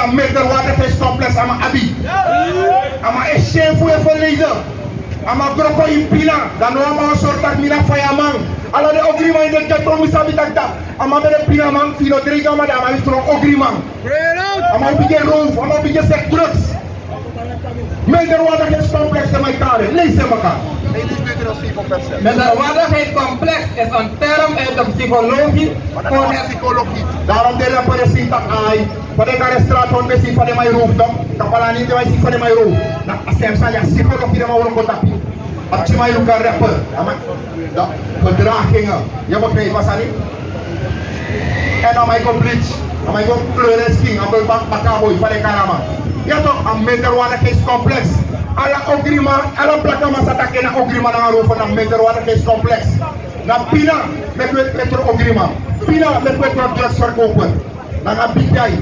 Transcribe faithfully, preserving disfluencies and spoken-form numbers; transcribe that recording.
A minderwaardigheidscomplex a man abi. A man e syen fu en verleden. A man wroko ini pina. Dan now a man o sori taki mi na fayaman. Ala den ogriman ini den ghetto, mi sabi taki dati a man ben de pinaman. Fu yu no drink a man, dan a man yu strong ogriman. A man o bigin roof, a man o bigin seks, drugs. Minderwaardigheidscomplex, den man e kari en. Leisi en baka. Minderwaardigheidscomplex is een term uit de psychologie. Daarom den rapper e si taki ai, fa den kari en, straat hond, mi e si fa den man e roof, toch? Kapalani, den man e si fa den man e roof. Na a srefi sani, a psychologie den man wroko tapu. A pikinman e luku a rapper. A man, dan, gedragingen. Yu begrijp a sani? En a man e go bleach, a man e go kleur en skin, a man e go baka, baka a boi, fa den kari a man. Ya toch, a minderwaardigheidscomplex. Ala ogriman, ala blakaman sa taki na ogriman nanga roof, na minderwaardigheidscomplex. Na pina meki wi e tron ogriman. Pina meki wi e tron drugsverkoper. Nanga bigi ai.